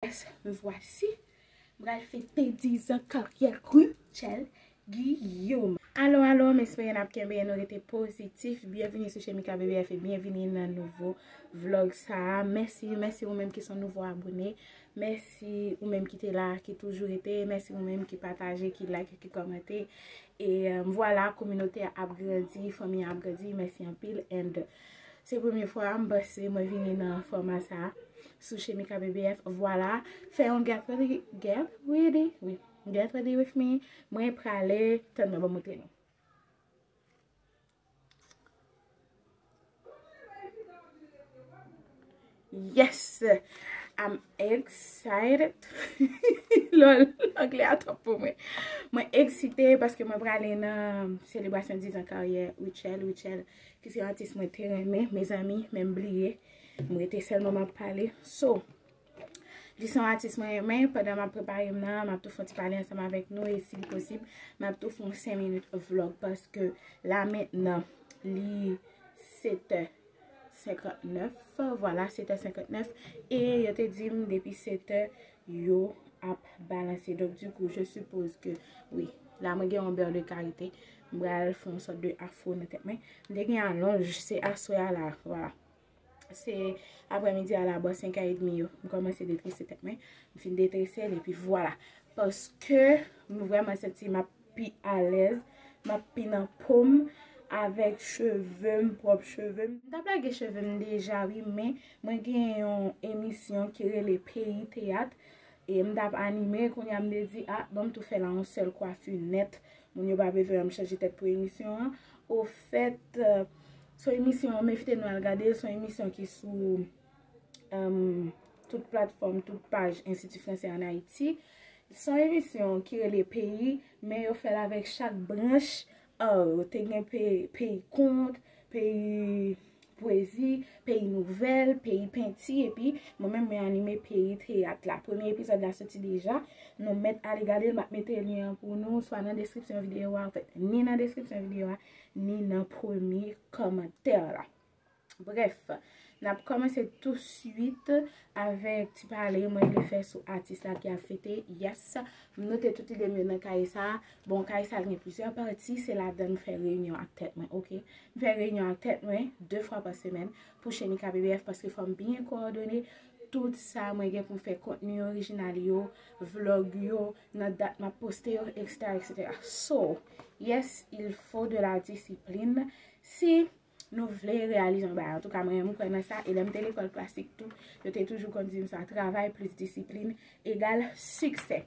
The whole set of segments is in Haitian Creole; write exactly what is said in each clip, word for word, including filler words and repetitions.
Me voici, m pral fete diz an karyè Rutshelle Guillaume. Alo, alo, m espere n ap kenbe, nou rete pozitif. Byenvini sou Chemika B B F e byenvini nan nouvo vlog sa a. Mèsi, mèsi ou menm ki se yon nouvo abone. Mèsi ou menm ki te la, ki toujou rete. Mèsi ou menm ki pataje, ki like, ki kòmante. E euh, vwala, kominote a ap grandi, fanmi a ap grandi. Mèsi anpil. And se premye fwa m panse mwen vini nan fòma sa a sou Chemika B B F. Vwala, fè yon get ready, get ready, wi, get ready with me. Mwen prale, tann mwen ban montre nou. Yes, I'm excited. Lol, anglè a twòp pou mwen. Mwen eksite paske mwen prale nan selebrasyon diz an karyè Rutshelle. Rutshelle, ki se yon atis mwen te renmen, mezanmi, men m bliye. M rete sèlman m ap pale. So, li se yon atis mwen renmen, pandan m ap prepare m nan, m ap tou fè yon ti pale ansanm avèk nou, e si li posib, m ap tou fè yon senk minit vlog, paske la mentnan, li setè senkantnèf, vwala, setè senkantnèf, e yo te di m depi setè, yo ap balanse. Donk, dikou, je suppose ke, wi, la mwen gen yon beurre de karité, m pral fè yon sòt de afro nan tèt mwen. M te gen alonj, se aswè a la, vwala. Se aprèmidi a la, bò senk è edmi yo, m kòmanse detrese tèt mwen. M fin detrese l, epi vwala. Paske m vrèman santi m ap pi alèz, m ap pi nan po m avèk cheve m, pwòp cheve m. M t ap lage cheve m deja, wi, men mwen gen yon emisyon ki rele Peyi Teyat, e m t ap anime, kounye a m te di, a, ban m tou fè la yon sèl kwafi nèt. Moun yo pa bezwen wè m chanje tèt pou emisyon an. Ofèt, euh, se yon emisyon, m envite nou al gade l, se yon emisyon ki sou, euh, tout platfòm, tout paj Enstiti Fransè ann Ayiti. Se yon emisyon ki rele Peyi, men yo fè l avèk chak branch. Yo te gen pe-, peyi kont, peyi pwezi, peyi nouvèl, peyi penti, epi mwen menm mwen anime peyi teyat la. Premye epizòd la soti deja, nou mèt ale gade l, m ap mete lyen an pou nou, swa nan deskripsyon videyo a, anfèt, ni nan deskripsyon videyo a, ni nan premye kòmantè la. Brèf, n ap kòmanse touswit avèk ti pale mwen vle fè sou atis la ki ap fete. Yes, m note tout ide m yo nan kaye sa a. Bon, kaye sa a gen plizyè pati, se ladan m fè reyinyon ak tèt mwen, oke? M fè reyinyon ak tèt mwen de fwa pa semèn pou Chemika B B F paske fò m byen kowòdone tout sa mwen gen pou m fè, kontni orijinal yo, vlog yo, nan dat m ap poste yo, etsetera, etsetera. So, yes, il faut de la discipline. Si nou vle reyalize yon bagay. Antouka, mwen menm, m kwè nan sa. E lè m te lekòl klasik tou, yo te toujou konn di m sa, travay plis disiplin egal siksè.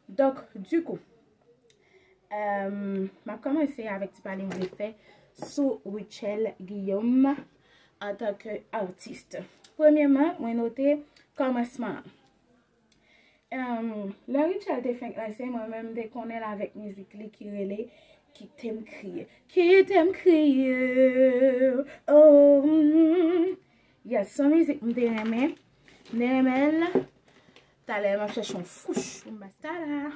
Donk, dikou, euh, m ap kòmanse avèk ti pale m vle fè sou Rutshelle Guillaume antanke atis. Premyèman, mwen note kòmansman an. Em, lè Rutshelle te fenk lanse, mwen menm m te konnen l avèk mizik li ki rele Kite m kriye. Kite m kriye. Oh, mm. Yes, se yon mizik m te renmen. M te renmen l. Talè m ap chèche yon fouch pou m ba sa la.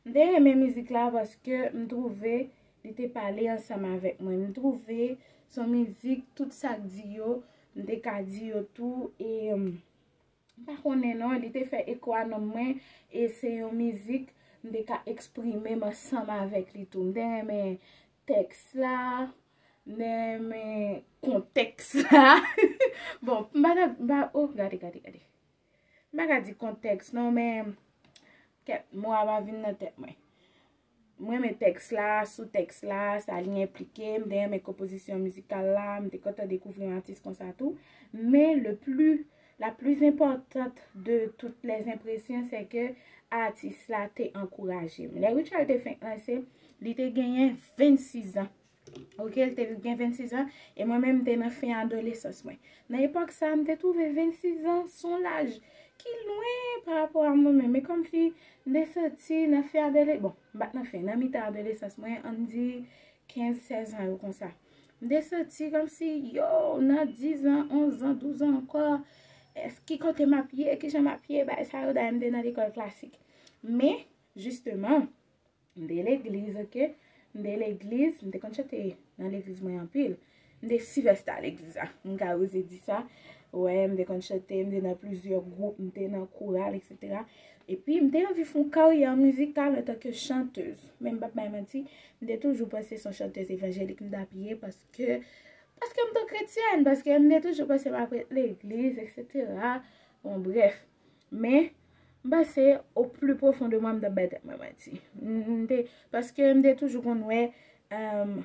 M te renmen mizik la paske m twouve li te pale ansanm avèk mwen. M twouve se yon mizik, tout sa k di yo, m te ka di yo tou. E, em, M pa konnen non, li te fè eko a nanm mwen, e se yon mizik m te ka eksprime m ansanm avèk li tou. M te renmen tèks la, m te renmen kontèks la. Bon, m pa ta, m pa, oh, gade, gade, gade. M pa ka di kontèks non, men kèt, mo a pa vin nan tèt mwen. M renmen tèks la, sou tèks la, sa li enplike, m te renmen konpozisyon mizikal la, m te kontan dekouvri yon atis konsa tou. Men le plus, la plus importante de toutes les impressions, c'est que atis la te ankouraje m. Lè Rutshelle te fenk lanse, li te genyen vennsis an. Oke, li te gen vennsis an, e mwen menm m te nan fen adolesans mwen. Nan epòk sa, m te twouve vennsis an se yon laj ki lwen pa rapò a mwen menm. E kòmsi m te santi nan fen adole-, bon, m pa t nan fen, nan mitan adolesans mwen, ann di kenz, sèz an yo konsa. M te santi kòmsi, yo, nan diz an, onz an, douz an ankò, èske ki kote m ap ye, kijan m ap ye, bagay sa yo, dayè m te nan lekòl klasik. Men, jisteman, m te legliz, oke? M te legliz, m te konn chante nan legliz mwen anpil. M te sivèsta legliz la, m ka oze di sa. Wè, m te konn chante, m te nan plizyè gwoup, m te nan koral, etsetera. Epi, m te anvi fè yon karyè mizikal antanke chantèz. Men m p ap bay manti, m te toujou panse se yon chantèz evanjelik m t ap ye, paske, paske m te kretyèn, paske m te toujou panse m ap ret legliz, etsetera. Bon, brèf. Men, m panse, au plus profond de moi, m t ap bay tèt mwen manti. M, m te, paske m te toujou konn wè, um,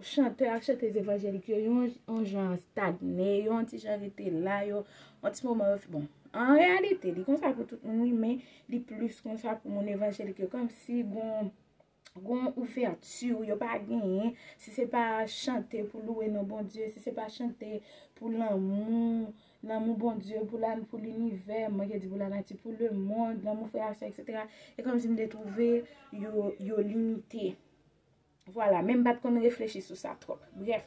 chantè ak chantèz evanjelik yo, yon, yon jan stagne, yon ti jan rete la, yo, yon ti moman, yo, bon, an reyalite, li konsa pou tout moun, wi, men li plis konsa pou moun evanjelik yo, kòmsi gon, gon ouvèti, yo pa genyen, si se pa chante pou louwe non Bondye, si se pa chante pou lanmou, lanmou Bondye, pou la, pou linivè, mwen ke di pou lanati, pou lemonn, lanmou frè ak sè, etsetera. E kòmsi m te twouve yo, yo limite. Vwala, men m pa t konn reflechi sou sa twòp. Brèf,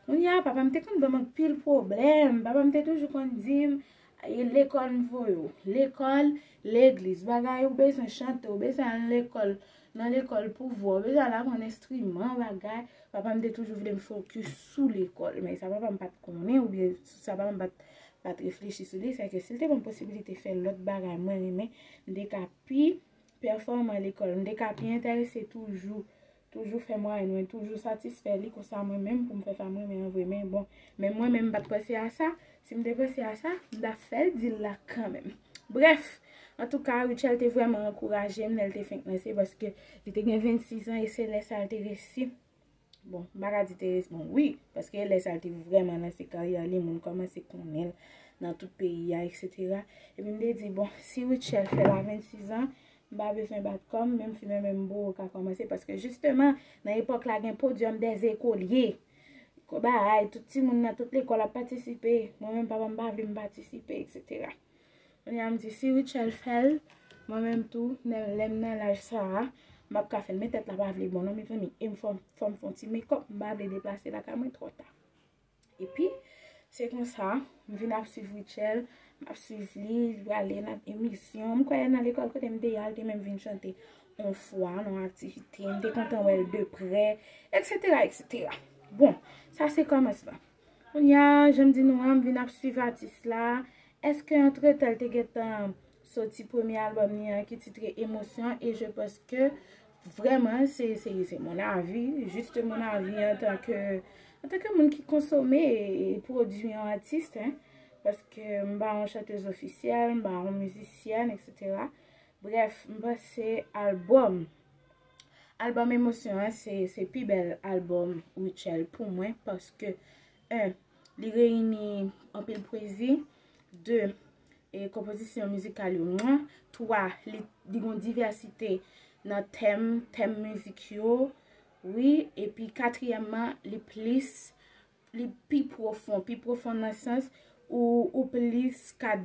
kounye a, papa m te konn ban m anpil pwoblèm. Papa m te toujou konn di m, e lekòl m voye w. Lekòl, legliz, bagay ou bezwen chante, ou bezwen al lekòl, nan lekòl pou vwa, ou bezwen al aprann enstriman, bagay. Papa m te toujou vle m fokis sou lekòl, men sa papa m pa t konnen, oubyen sa papa m pa t, pa t reflechi sou li, se ke si l te ban m posibilite fè lòt bagay mwen renmen, m te ka pi pèfòman lekòl. M te ka pi enterese toujou, toujou fè mwayèn mwen, toujou satisfè li, konsa mwen menm pou m fè sa m renmen an vre. Men bon, men mwen menm m pa t panse a sa. Si m te panse a sa, m t ap fè l di l la kanmenm. Brèf, antouka, Rutshelle te vrèman ankouraje m lè l te fenk lanse, paske li te gen vennsis an e se lè sa l te resi. Bon, m pa ka di te resi, bon, wi, paske lè sa l te vrèman lanse karyè li, moun kòmanse konnen l nan tout peyi a, etsetera. Epi m te di, bon, si Rutshelle fè l a vennsis an, m pa bezwen bat kò m, menm fi mwen menm bouro ka kòmanse, paske jisteman, nan epòk la, gen podium des écoliers. Bagay, tout timoun nan tout lekòl ap patisipe. Mwen menm, papa m pa vle m patisipe, etsetera. Kounye a, m di, si Rutshelle fè l, mwen menm tou, lè, lè m nan laj sa a, m ap ka fè l. Men tèt la pa vle bon non, mezanmi. E m fò, fò m fè yon ti makeup, m pa vle deplase lakay mwen twò ta. Epi, se konsa, m vin ap swiv Rutshelle, m ap swiv li, li prale nan emisyon. M kwè nan lekòl kote m te ye a, li te menm vin chante yon fwa, nan yon aktivite. M te kontan wè l de prè, etsetera, etsetera. Bon, sa se kòmansman. Kounye a, jan m di nou an, m vin ap swiv atis la. Èske antretan l te gentan soti premye albòm li an ki titre Émotion? E je pense que vrèman, se, se, se mon avis, juste mon avis antanke, antanke moun ki konsome e, e pwodui yon atis, hein, paske m pa yon chantèz ofisyèl, m pa yon mizisyèn, etsetera. Brèf, m panse albòm, albòm Émotion an, se, se pi bèl albòm Rutshelle pou mwen, paske, un, li reyini anpil pwezi, de, e konpozisyon mizikal yo, mwen, twa, li, li gon divèsite nan tèm, tèm mizik yo, wi, epi katriyèmman, li plis, li pi pwofon, pi pwofon nan sans ou, ou plis ka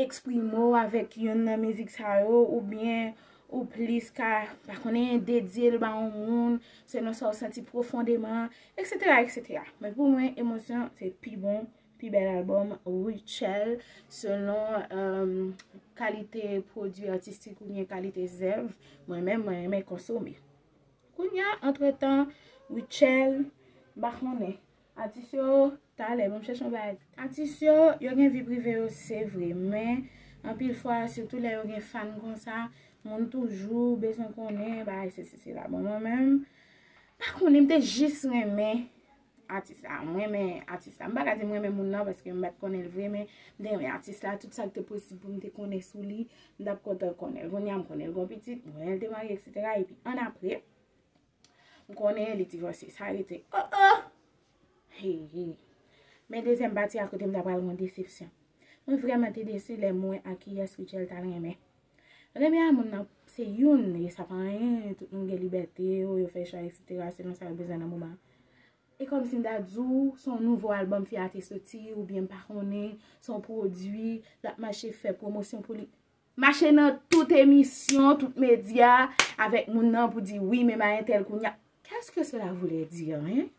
eksprime w avèk youn nan mizik sa yo, oubyen ou plis ka, pa konnen, dedye l ba yon moun, selon sa w santi pwofondeman, etsetera, etsetera. Men pou mwen, Émotion se pi bon, pi bèl albòm Rutshelle, selon, um, kalite pwodui atistik oubyen kalite zèv mwen menm, mwen renmen konsome. Kounye a, antretan, Rutshelle, m pa konnen. Atis yo, talè, ban m chèche yon bagay. Atis yo, yo gen vi prive yo, se vre, men anpil fwa, sitou lè yo gen fan konsa, moun toujou bezwen konnen, bagay sesi, sela. Bon, mwen menm, pa konnen, m te jis renmen atis la. M renmen atis la. M pa ka di m renmen moun nan, paske m pa t konnen l vre, men m te renmen atis la. Tout sa k te posib pou m te konnen sou li, m t ap kontan konnen l. Kounye a, m konnen l gon pitit, m konnen l te marye, etsetera. Epi, annapre, m konnen li divòse. Sa rete. Oh, oh! Hey, hey. Men dezyèm pati a kote m ta pral gon desepsyon. Mwen vrèman te desi lè m wè a kiyès Rutshelle t al renmen. Renmen a moun nan se youn, e sa pa anyen, tout moun gen libète yo, yo fè chwa, etsetera, selon sa yo bezwen nan moman. E kòmsi m ta di w, se yon nouvo albòm fi a te soti, oubyen m pa konnen, se yon pwodui, l ap mache fè pwomosyon pou li. Mache nan tout emisyon, tout medya, avèk moun nan pou di, wi, men bay entèl kounye a. Qu'est-ce que cela voulait dire, hein?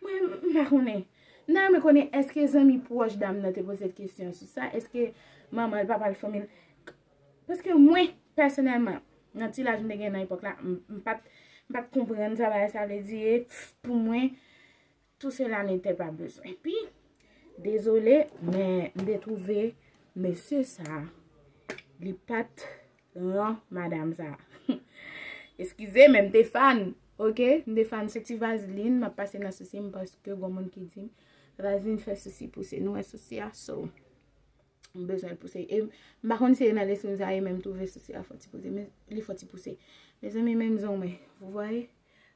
Mwen, m pa konnen. M ta renmen konnen, èske zanmi pwòch dam nan te poze l kesyon sou sa? Èske manman l, papa l, fanmi l? Paske mwen, pèsonèlman, nan ti laj m te gen nan epòk la, m, m pa t, m pa t konprann sa bagay sa vle di. E, pff, pou mwen, tout cela n'était pas besoin. Epi, Dezole, men m te twouve mesye sa, li pa t ran madanm sa. Eskize, men m te fan, oke? M te fan se ti vazlin, m ap pase nan sousi m paske gon moun ki di m vazlin fè sousi pouse. Nou wè sousi a, so, m bezwen l pouse. E m pa konn si e nan lespri m sa ye, men m twouve sousi a fè ti pouse. Men li fè ti pouse. Mezanmi, menm zong mwen, vous voyez?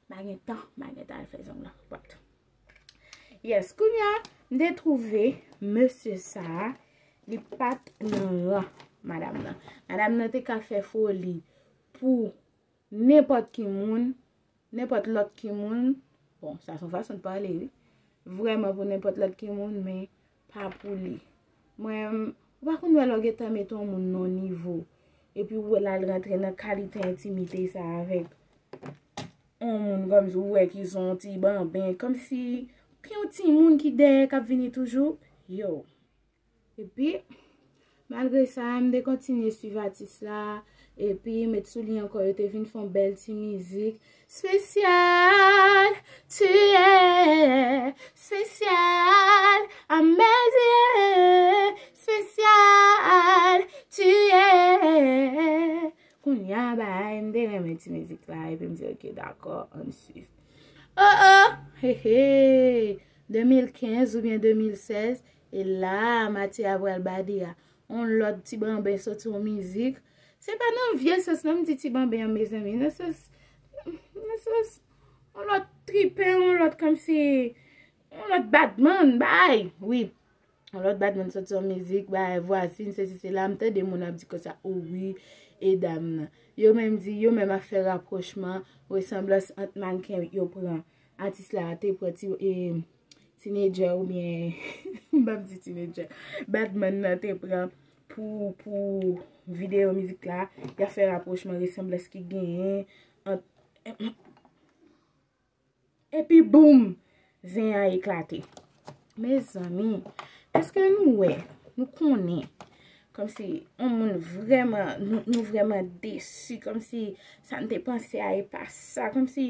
M pa gen tan, m pa gen tan al fè zong lan. But, yes, kounye a, m te twouve mesye sa, li pa t nan ran madanm nan. Madanm nan te ka fè foli pou nenpòt ki moun, nenpòt lòt ki moun. Bon, sa se yon fason de pale, wi. Vrèman pou nenpòt lòt ki moun, men pa pou li. Mwen, ou pa konn wè lè w gentan mete yon moun nan yon nivo, epi ou wè l al rantre nan kalite entimite sa avèk yon moun kòmsi ou wè ki se yon ti banben, kòmsi ki yon timoun ki dèyè k ap vini toujou. Yo. Epi, malgre sa, m te kontinye swiv atis la, epi met sou li ankò, yo te vin fè yon bèl ti mizik. Spécial, tu es spécial à mes yeux, spécial, tu es. Kounye a, bay, m te renmen ti mizik la, epi m di, "Ok, dakò, ann swiv." Oh, oh, he, he, de mil kenz oubyen de mil sèz, e la, Matye a pral badi a. On lòt ti banben soti yon mizik. Se pa nan vye sans non m di ti banben an, mezanmi, nan sans, nan sans, on lòt tripen, on lòt kòmsi, on lòt badman, bay, wi. On lòt badman soti yon mizik, bay, vwazin, sesi, sela, m tande moun ap di konsa, o wi, e dam nan. Yo menm di, yo menm ap fè rapwochman, resanblans ant mannken yo pran. Atis la te pran ti, e, tinedjè oubyen, m p ap di tinedjè, badman nan te pran pou, pou videyo mizik la, y ap fè rapwochman, resanblans ki genyen ant, epi boum, zen an eklate. Mezanmi, èske nou wè, nou konnen, kòmsi yon moun vrèman, nou, nou vrèman desi, kòmsi sa n te panse a e pa sa, kòmsi,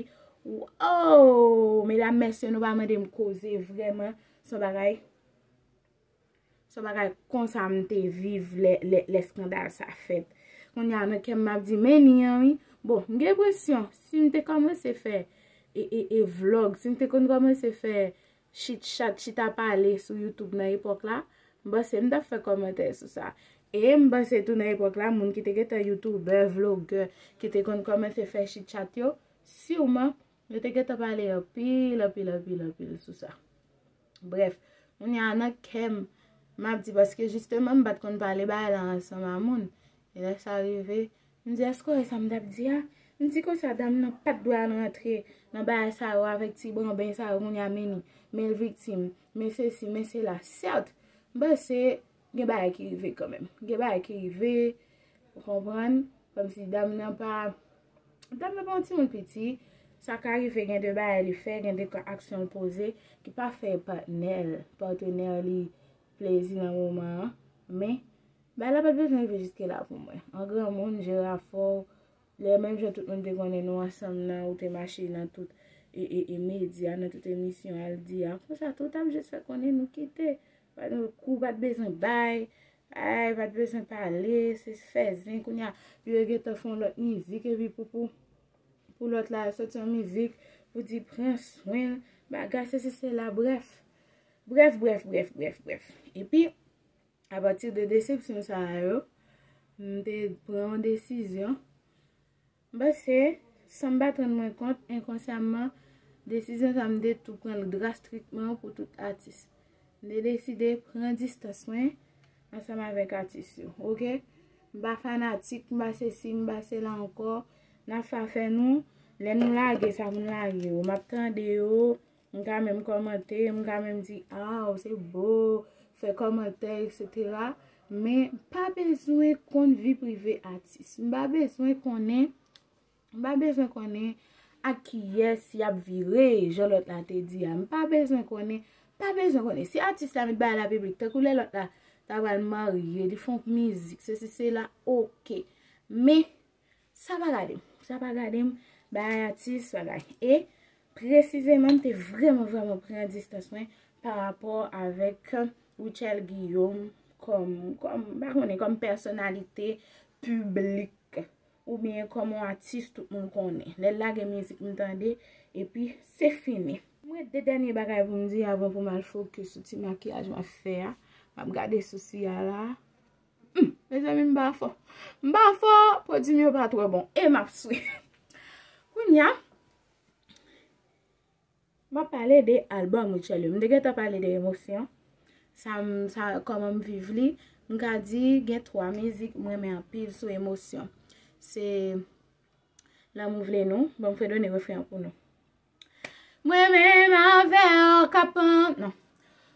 oh, medam, mesye, nou pa mande m koze, vrèman, se yon bagay, se yon bagay konsa m te viv lè, lè, lè eskandal sa fèt. Kounye a, nan kè m, m ap di, men ni an, wi. Bon, m gen enpresyon, si m te kòmanse fè e, e, e vlòg, si m te konn kòmanse fè chit chat, chita pale sou YouTube nan epòk la, m panse m t ap fè kòmantè sou sa. E m panse tou nan epòk la, moun ki te gentan youtubè, vlogè, ki te konn kòmanse fè chit chat yo, siman, yo te gentan pale anpil, anpil, anpil, anpil sou sa. Brèf, kounye a nan kè m, m ap di, paske jisteman, m pa t konn pale bagay la ansanm a moun. E lè sa rive, m di, èske w wè sa m t ap di a? M di konsa, dam nan pa t dwe al rantre nan bagay sa yo avèk ti banben sa yo, kounye a men ni, men l viktim, men sesi, men sela. Sèt, m panse gen bagay ki rive kanmenm. Gen bagay ki rive, ou konprann? Kòmsi dam nan pa, dam nan pa yon timoun piti. Sa ka rive gen de bagay li fè, gen de aksyon l poze ki pa fè patnè l, patenè li plezi nan moman an. Men, bagay la pa t bezwen rive jiske la pou mwen. An granmoun, jere afè w, lè menm jan tout moun te konnen nou ansanm nan, ou te mache nan tout e, e, e medya, nan tout emisyon, al di a. Konsa tou, w t ap jis fè konnen nou kite. Pa t, kou pa t bezwen bay, ay, pa t bezwen pale, se fè zen, kounye a, li gentan fè yon lòt mizik, epi pou, pou, pou lòt la soti yon mizik, pou di pran swen l, bagay, sesi, sela, brèf. Brèf, brèf, brèf, brèf, brèf. Epi, apati de desepsyon sa a yo, m te pran yon desizyon. M panse, san m pa t rann mwen kont, enkonsyamman, desizyon sa a m te tou pran l drastikman pou tout atis. M te deside pran distans mwen ansanm avèk atis yo, oke? M pa fanatik, m pa sesi, m pa sela ankò. N ap fè afè nou, lè nou lage sa pou n lage yo, m ap tande yo, m ka menm kòmante, m ka menm di, aw, se bo, fè kòmantè, etsetera. Men, m pa bezwen konn vi prive atis. M pa bezwen konnen, m pa bezwen konnen ak kiyès y ap vire, jan lòt la te di a. M pa bezwen konnen, pa bezwen konnen. Si atis la met bagay la piblik, tankou lè lòt la ta pral marye, li fè yon mizik, sesi, sela, oke. Men, sa pa gade m. Sa pa gade m. Bagay atis, bagay. E, presizeman, m te vrèman, vrèman pran distans mwen pa rapò avèk Rutshelle Guillaume kòm, kòm, m pa konnen, kòm pèsonalite piblik oubyen kòm yon atis tout moun konnen. Lè l lage mizik m tande, epi se fini. Mwen de dènye bagay pou m di avan pou m al fokis sou ti makiyaj m ap fè a. M ap gade sousi a la. Hmm, mezanmi, m pa fò. M pa fò, pwodui m yo pa twò bon. E m ap swe. Kounye a, m ap pale de albòm Rutshelle yo. M te gentan pale de Emosyon. Sa, m, sa, kòman m viv li. M ka di gen twa mizik m renmen anpil sou Emosyon. Se Lanmou vle nou. Bon, m fredone refren an pou nou. Mwen menm avè w k ap an-, non.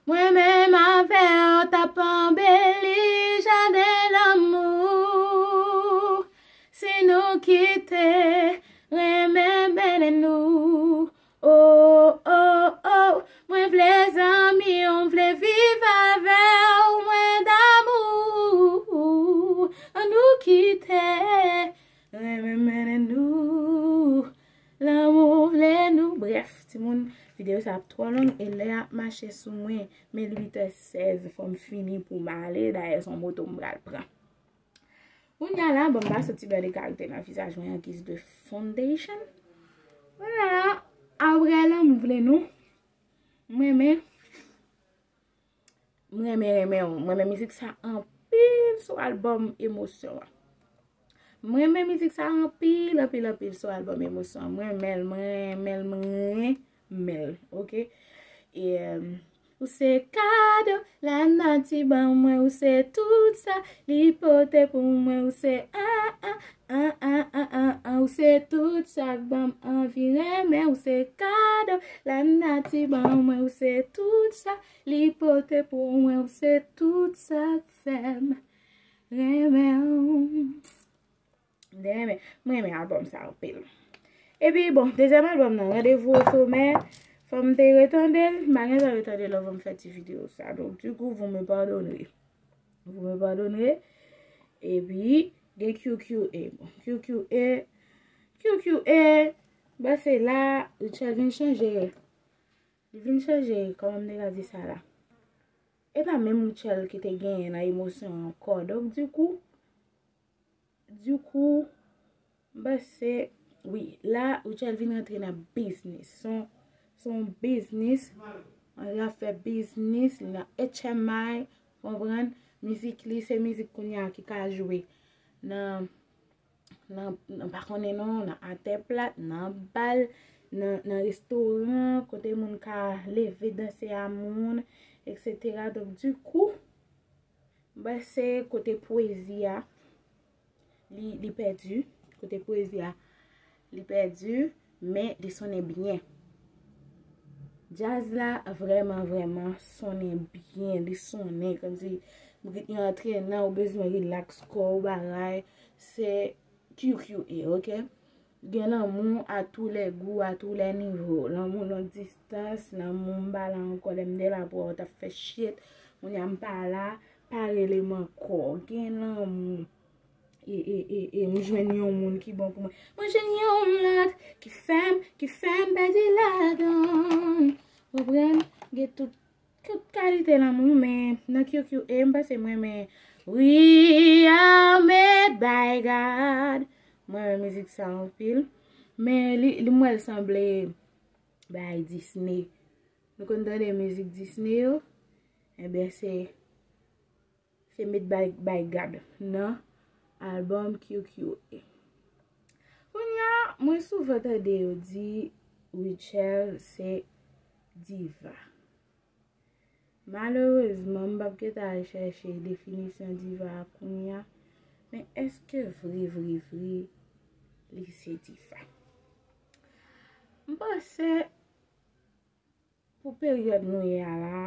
Mwen menm avè w t ap anbeli jaden lanmou. Si nou kite renmen mennen nou, oh, oh, oh. Mwen vle zanmi w, m vle viv avè w, mwen damou. Ann nou kite renmen mennen nou. Lanmou vle nou. Brèf, timoun, videyo sa ap twò long e lè a ap mache sou mwen. Men li uit è sèz, fò m fini pou m ale. Dayè, se yon moto m pral pran. Kounye a la, bon, m pase ti bèl de karite nan vizaj mwen an giz de foundation. Kounye a la, apre lanmou vle nou, m renmen, m renmen, renmen w. M renmen mizik sa anpil sou albòm Emosyon an. M renmen mizik sa anpil, anpil, anpil sou albòm Emosyon an. M renmen l, m renmen l, m renmen l, oke? E, em, ou se kado lanati ban mwen, ou se tout sa li pote pou mwen, ou se a, a, a, a, a, a, a, ou se tout sa k ban m anvi renmen, ou se kado lanati ban mwen, ou se tout sa li pote pou mwen, ou se tout sa k fè m renmen w. M te renmen, m renmen albòm sa anpil. Epi, bon, dezyèm albòm nan, Rendez-vous au sommet, fò m te retande l, m pa gentan retande l anvan m fè ti videyo sa. Donk, dikou, vous me pardonnerez. Vous me pardonnerez. Epi, gen Q Q A. Bon, Q Q A, Q Q A, ben, se la, Rutshelle vin chanje. Li vin chanje, kòman m te ka di sa la? E pa menm Rutshelle ki te genyen nan Emosyon an ankò. Donk, dikou, dikou, m panse, wi, la, Rutshelle vin rantre nan biznis. Se yon, se yon biznis. Li ap fè biznis, li nan H M I, konprann? Mizik li, se mizik kounye a ki ka jwe nan, nan, nan, pa konnen non, nan atè plat, nan bal, nan, nan restoran, kote moun ka leve danse a moun, et cetera. Donk, dikou, m panse kote pwezi a, li, li pèdi. Kote pwezi a, li pèdi, men li sonnen byen. Djaz la vrèman, vrèman sonnen byen. Li sonnen kòmsi ritm yo antrènan, ou bezwen rilaks kò w, bagay. Se Q Q A, oke? Gen lanmou à tous les goûts, à tous les niveaux. Lanmou long distans, lanmou m pa la ankò, lè m te la pou w, w t ap fè shit. Kounye a m pa la, pa rele m ankò. Gen lanmou. E, e, e, e, m jwenn yon moun ki bon pou mwen. Mwen jwenn yon lòt ki fè m, ki fè m pèdi ladan l. Konprann? Gen tout, tout kalite lanmou, men nan Q Q A, m panse m renmen We Are Made by God. Mwen renmen mizik sa anpil. Men li, li m wè l sanble bay Disney. Nou konn tande mizik Disney yo? Ebyen, se se Made by, by God nan albòm Q Q A. Kounye a, mwen souvan tande yo di Rutshelle se diva. Malerezman, m p ap gentan al chèche definisyon diva a kounye a, men èske vre, vre, vre, li se diva? M panse pou peryòd nou ye a la,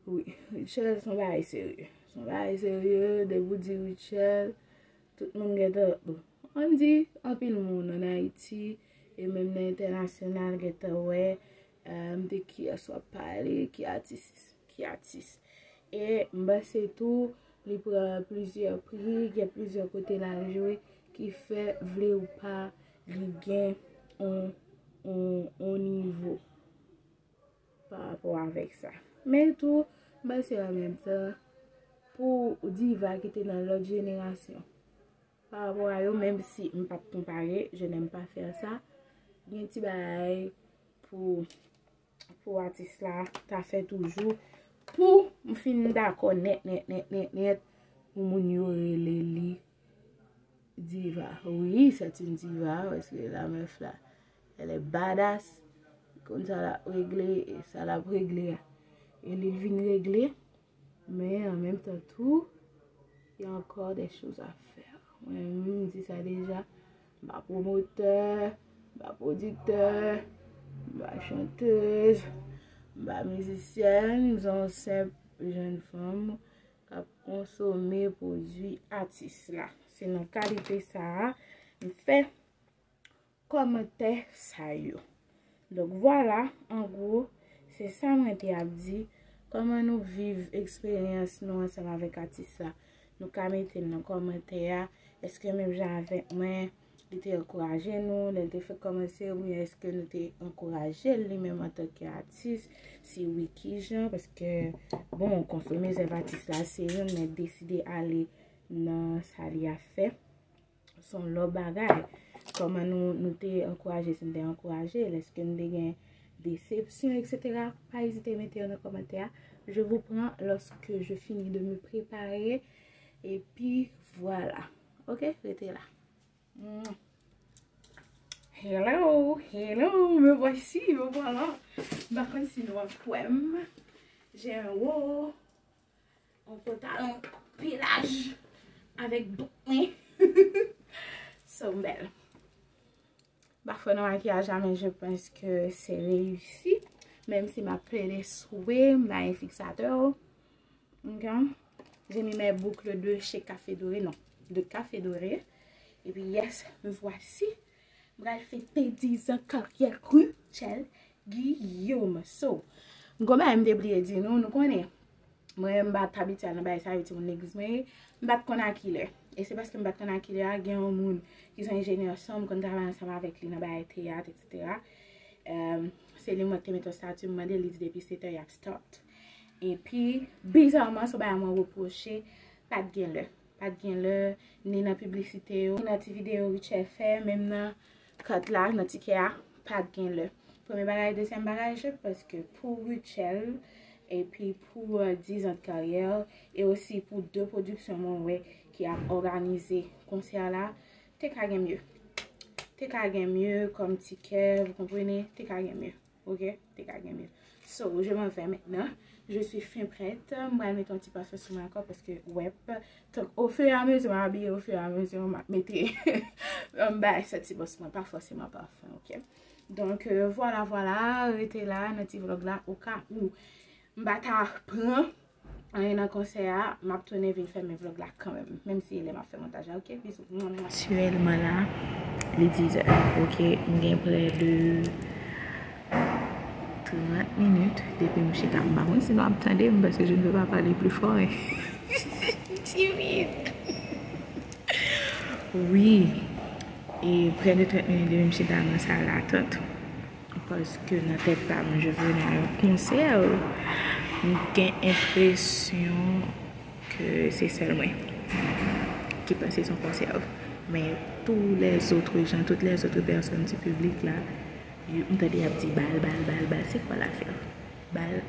wi, Rutshelle se yon bagay serye. Se yon bagay serye, depi w di Rutshelle, tout moun gentan, bon, ann di, anpil moun ann Ayiti, e menm nan entènasyonal gentan wè, eh, m te kiyès w ap pale, ki atis, ki atis. E m panse tou, li pran plizyè pri, gen plizyè kote l al jwe, ki fè, vle ou pa, li gen on, on, on nivo. pa rapò avèk sa. Men tou, m panse an menm tan, pou diva ki te nan lòt jenerasyon, pa rapò a yo, menm si m p ap konpare, je n'aime pas faire ça, gen ti bagay pou, pou atis la ta fè toujou, pou m fin dakò nèt, nèt, nèt, nèt, nèt, pou moun yo rele li diva. Oui, c'est une diva, paske la meuf la, elle est badass. Konn sa l ap regle, e sa l ap regle a, e li vin regle. Men an menm tan tou, il y a encore des choses à faire. Mwen menm, m di sa deja, m pa pwomotè, m pa pwodiktè, m pa chantèz, m pa mizisyèn, m se yon senp jèn fanm k ap konsome pwodui atis la. Se nan kalite sa a m fè kòmantè sa yo. Donk, vwala, an gwo, se sa mwen te ap di. Kòman nou viv eksperyans nou ansanm avèk atis la? Nou ka mete l nan kòmantè a. Èske menm jan avèk mwen, li te ankouraje nou lè l te fèk kòmanse, oubyen èske nou te ankouraje l li menm antanke atis? Si wi, kijan? Paske, bon, konsome zèv atis la se youn, men deside ale nan sa li ap fè, se yon lòt bagay. Kòman nou, nou te ankouraje, si nou te ankouraje l, èske nou te gen desepsyon, et cetera? Pa ezite mete yo nan kòmantè a. Je vous prends lorsque je finis de me préparer. Epi, vwala. Ok, rete la. Mwah. Hello, hello, me voici, me voilà. M pa konn si nou ap wè m. J'ai un haut, yon pantalon pi laj avèk bout mwen. So, m bèl. M pa fè nan makiyaj la, men je pense que c'est réussi. Menm si m ap plede swe, m pa gen fiksatè. Ok. J'ai mis mes boucles de chez Café Doré, non, de Café Doré. Epi, yes, me voici. M pral fete dizan karyè Rutshelle Guillaume. So, m gon bagay m te bliye di nou, nou konnen. Mwen, m pa t abitye al nan bagay sa yo, timoun legliz mwen ye. M pa t konn a kilè. E se paske m pa t konn a kilè a, gen yon moun ki se yon enjenyè son, m konn travay ansanm avèk li nan bagay teyat, et cetera. Em, se li mwen te mete yon estati, m mande li, li di depi sèt è y ap start. Epi, bizarman, se yon bagay mwen repwoche, pa t gen lè. Pa t gen lè, ni nan piblisite yo, ni nan ti videyo Rutshelle fè, menm nan cut la, nan tikè a, pa t gen lè. Premye bagay, dezyèm bagay, je pense que pou Rutshelle, epi pou, euh, dizan de karyè, e osi pou de pwodiksyon mwen wè ki ap òganize konsè la, te ka gen mye. Te ka gen mye kòm tikè, vous comprenez, te ka gen mye. Ok, te ka gen mye. So, je m'en vais maintenant. Je suis fin prête. M pral mete yon ti pafen sou mwen ankò paske, wè, tank, au fur et à mesure, m abiye, au fur et à mesure, m ap mete, m bay santi bòs mwen, pa fòseman pafen, ok? Donk, euh, vwala, vwala, rete la nan ti vlòg la, au cas où m pa ta pran anyen nan konsè a, m ap tounen vin fèmen vlòg la kanmenm, menm si e lè m ap fè montaj la, ok? Bizou. Aktyèlman la, li dizè, ok? M gen prè de trant minit depi m chita. M pa konn si nou ap tande m, paske je ne peux pas parler plus fort, hein. Timid. Wi. E prè de trant minit depi m chita nan sal atant. Paske nan tèt pa m, je venais à un concert. M gen enpresyon ke se sèl mwen ki panse se yon konsè. Men tous les autres gens, toutes les autres personnes du public la, yo, m tande y ap di bal, bal, bal, bal. C'est quoi l'affaire? Bal.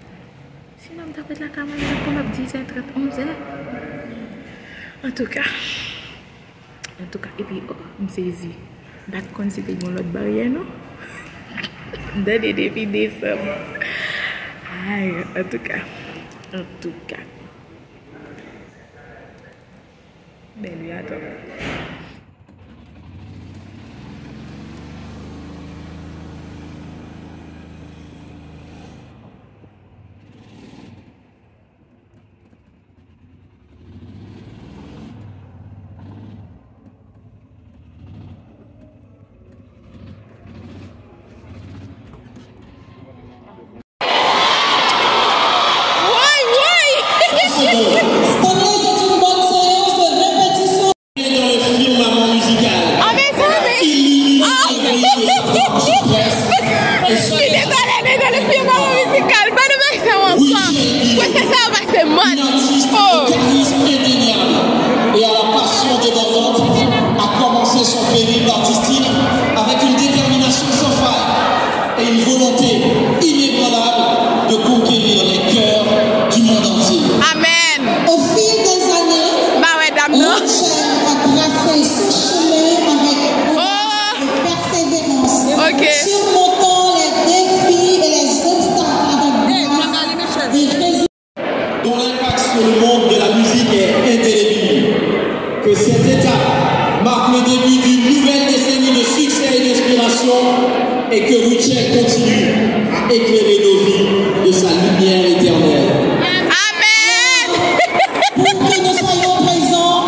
Sinon, m t ap ret lakay mwen, jan pou m ap dizè trant, onzè. Antouka. Antouka, epi, oh, m sezi. M pa t konn si te gen yon lòt baryè, non. M tande depi desanm. Ay, antouka. Antouka. Bèl wi, atann. Woy, woy! Stanley, c'est une bonne séance de répétition. Périple artistique avec une détermination sans faille et une volonté inébranlable de conquérir les cœurs du monde entier. Amen. Au fil des années, Rachel a tracé son chemin avec audace et persévérance, surmontant les défis et les obstacles avec grâce et résilience. Dont l'impact sur le monde de la musique est indélébile. Que cette étape marque le début d'une nouvelle décennie de succès et d'inspiration et que Rutshelle continue à éclairer nos vies de sa lumière éternelle. Amen. Pour que nous soyons présents.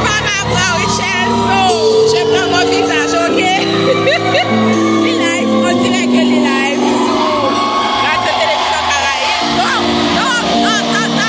Papa Rachel, so, je prends mon visage, ok? Li live, on dirait que li live sou Radio Télévision Caraïbe. Non, non, non, non.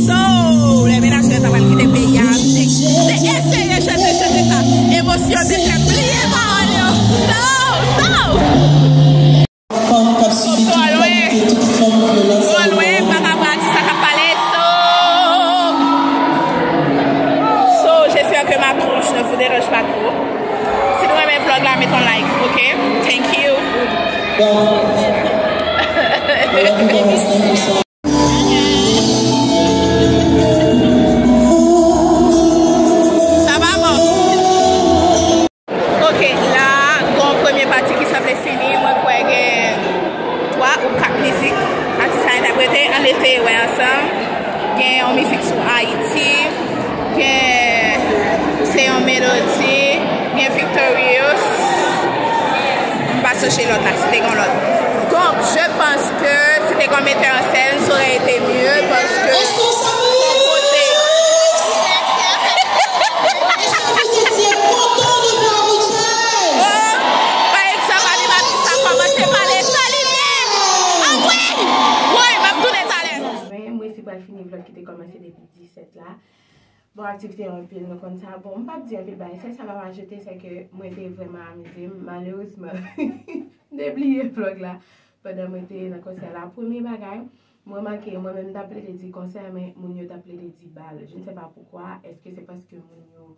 So, lè mennaj mwen ta pral kite peyi a, m te, m te eseye chante, chante sa. Emosyon te fè m bliye pawòl yo. So, so. Fanm k ap sibi tout kalite, tout fòm vyolans. Twò lwen, m pa ka pran atis la k ap pale. So, so, j'espère que ma tronche ne vous dérange pas trop. Si nou renmen vlog la, met yon like, ok? Thank you. Bon. Sa va, mò? Ok, la, gon premye pati ki sanble fini. Mwen kwè gen twa ou kat mizik atis la entèprete. Ann eseye wè ansanm. Gen yon mizik sou Ayiti. Gen, se yon melodi. Gen Victorious. M pa sonje lòt la, si te gen lòt. Donk, je pense que si te gen yon metè an sèn, sa aurait été mieux, paske... Est-ce qu'on s'amuse? Est-ce que vous étiez content de voir Rutshelle? Oh, pa egzanp, Tèt la. Bon, aktivite yo anpil, nou konn sa. Bon, m p ap di anpil bagay. Sèl sa m ap ajoute, se ke mwen te vrèman amize m. Malerezman, m te bliye vlòg la pandan mwen te nan konsè la. Premye bagay, m remake, mwen menm m t ap plede di konsè, men moun yo t ap plede di bal. Je ne sais pas pourquoi. Èske se paske moun yo,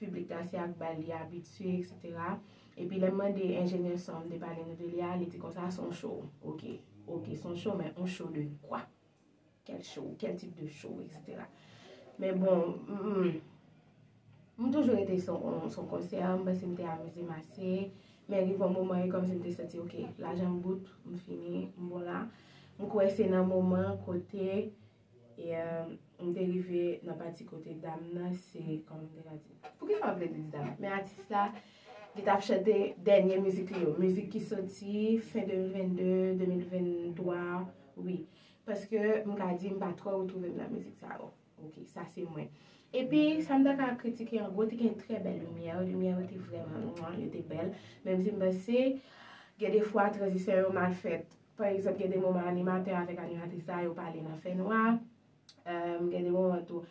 piblik la, se ak bal li abitye, etsetera. Epi lè m mande enjenyè son an m te pale nou de li a, li di konsa, se yon show. Ok, ok, se yon show, men yon show de kwa? Quel show, quel type de show, etsetera. Men bon, mm, m toujou rete se yon, se yon konsè, m panse m te amize m ase, men rive yon moman, e kòmsi m te santi, ok, lajan m bout, m fini, m bon la. M kwè se nan moman kote, e, euh, m te rive nan pati kote dam nan, se, kòman m te ka di? Poukisa m ap plede di dam? Men atis la, li t ap chante dènye mizik li yo. Mizik ki soti fen de mil vennde, de mil venntwa, wi. Paske m ka di m pa twò retwouve m nan mizik sa yo. Ok, sa se mwen. Epi, sa m ta ka kritike an gwo, te gen trè bèl limyè. Limyè yo te vrèman nwa, yo te bèl. Menm si m panse, gen de fwa, tranzisyon yo mal fèt. Pa egzanp, gen de moman animatè avèk animatris la, yo pale nan fènwa. Em, gen de moman tou,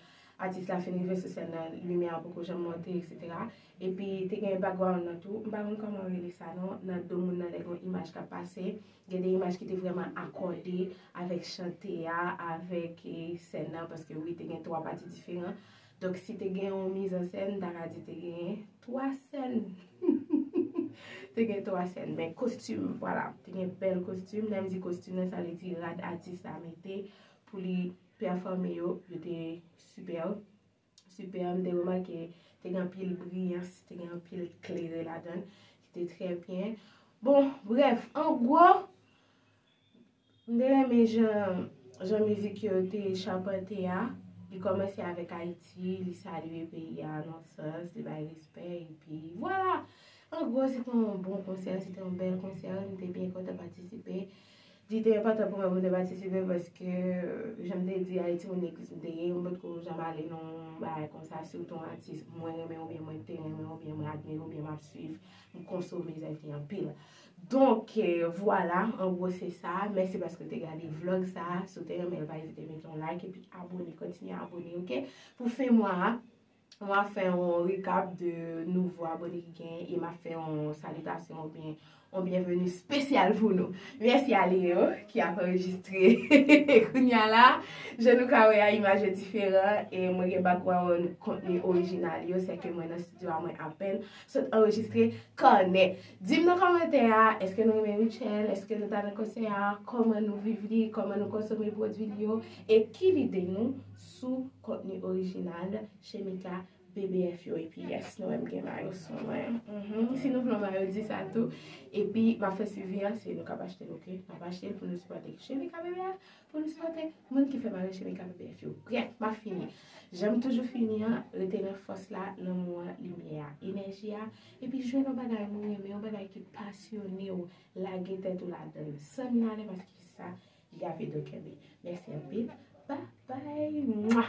atis la fin rive sou sèn nan, limyè a poko janm monte, etsetera. Epi, te gen background nan tou. M pa konn kòman rele sa non. Nan do moun nan, lè gen yon imaj k ap pase, gen de imaj ki te vrèman akòde avèk chante a, avèk, e, sèn nan, paske wi, te gen twa pati diferan. Donk, si te gen yon mizansèn, m ta ka di te gen twa sèn. Te gen twa sèn. Men kostim, vwala. Te gen bèl kostim. Lè m di kostim nan, sa vle di rad atis la mete pou li pèfòme yo, yo te sipè. Sipè, m te remake, te gen anpil briyans, te gen anpil klere ladan, ki te trè byen. Bon, brèf, an gwo, m te renmen jan, jan mizik yo te chapante a. Li kòmanse avèk Ayiti, li salye peyi a nan sans, li bay respè, epi vwala. An gwo, se te yon bon konsè, se te yon bèl konsè, m te byen kontan patisipe. Li te enpòtan pou mwen pou m te patisipe paske, jan m te di a, e timoun legliz m te ye, m potko janm ale nan yon bagay konsa, sitou yon atis mwen renmen oubyen mwen te renmen oubyen mwen admire oubyen m ap swiv, m konsome zèv li anpil. Donk, eh, vwala, an gwo se sa. Mèsi paske w te gade vlòg sa. Si w te renmen l, pa ezite mete yon like epi abone, kontinye abone, ok? Pou fen mwa a, m ap fè yon recap de nouvo abone ki genyen e m ap fè yon salitasyon oubyen yon byenveni espesyal pou nou. Mèsi a Leo ki ap anrejistre kounye a la. Jan nou ka wè a, imaj yo diferan e mwen gen background kontni orijinal yo, sèke mwen nan estidyo a mwen apèn sot anrejistre kònè. Di m nan kòmantè a, èske nou renmen Rutshelle? Èske nou ta nan konsè a? Kòman nou viv li? Kòman nou konsome pwodui li yo? E ki lide nou sou kontni orijinal Shemika B B F yo? Epi yes, nou menm gen mayo sou mwen. Mhm. Si nou vle yon mayo, di sa tou. Epi, m ap fè swivi a, se nou k ap achte l, ok? N ap achte l pou nou sipòte Shemika B B F, pou nou sipòte moun ki fè mayo Shemika B B F yo. Brèf, m ap fini. Jan m toujou fini an, rete nan fòs la, lanmou an, limyè a, enèji a, epi jwenn yon bagay nou renmen, yon bagay ki pasyone w, lage tèt ou ladan l, san mil alè, paske sa, li ap ede w kenbe. Mèsi anpil. Bye bye. Mwa.